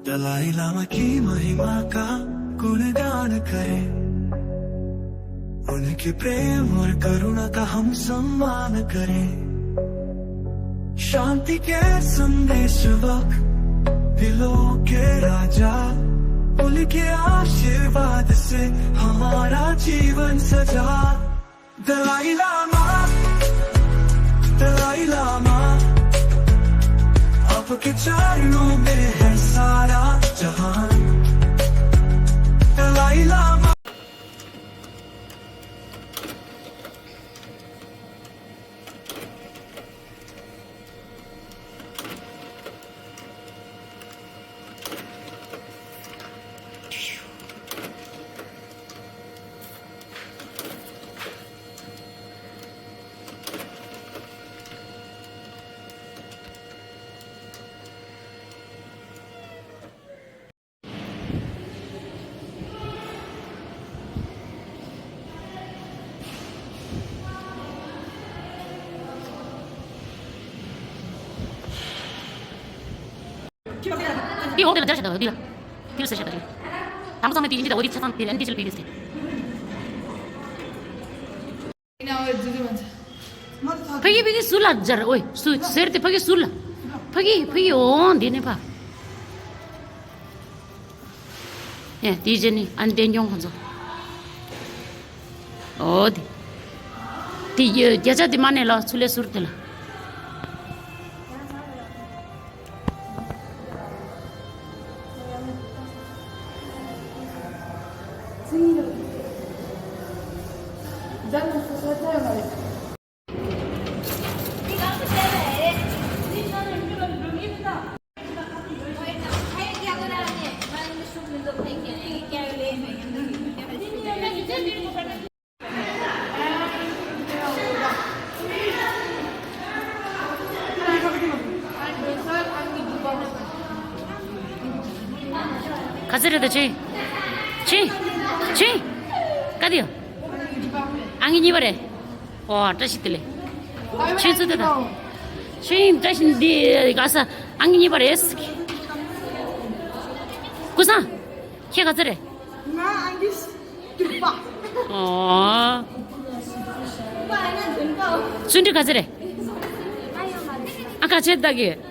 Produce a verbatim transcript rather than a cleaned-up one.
दलाई लामा की महिमा का गुणगान करें, उनके प्रेम और करुणा का हम सम्मान करें। शांति के संदेशवक, दिलों के राजा, उनके आशीर्वाद से हमारा जीवन सजा। दलाई लामा, दलाई लामा, आपके चरणों में है सारा जहान। दलाई लामा। དེ་འོག་དེ་ལ་སྦྱར་བྱ་དང་འདི་ལ། དེ་ལ་ཟེར་བྱ་དང་རེད། དང་པོ་ཚང་མས་དེ་ཡིན་གྱི་དང་འོ་དེ་ཆ་ཚང་དེ་ཨན་དེ་ཅི་ལ་བི་ལི་སྟེ། ཕ་གི་ཕ་གི་ཟུར་ལ་སྦྱར། ཨོའི་སུ་ཟེར་ཏེ་ཕ་གི་ཟུར་ལ། ཕ་གི་ཕ་གི་འོང་འདི་ནས་ཕ། ཡ་དེའི་རྗེས་ནི་ཨན་བསྟན་སྐྱོང་ཁོང་ཚོ། ཨོ་དེ། དེ་ཡོད་བརྒྱ་ཆ་དེ་མ་ནས་ལ་ཚུར་ལས་ཟུར་དེ་ལ། ག་ཚོད་རེད་ད་ཆི། ཆི། ཆི། ག་དེ་ཡོད། ཨང་གཉིས་པ་རེད། ཨོ་བཀྲ་ཤིས་བདེ་ལེགས། ཆོས་ཚོད་དེ་དང་། ཆོས་དབྱིངས་བཀྲ་ཤིས་འདི་ག་ས་ཨང་གཉིས་པ་རེད། ཀུ་སང་། ཁྱེད་ག་ཚོད་རེད། ང་ཨང་གི་དྲུག་པ། ཨོ། བརྩོན་འགྲུས་ག་ཚོད་རེད། ཨ་ག་ཚོད་ལྟ་གི་ཡོད།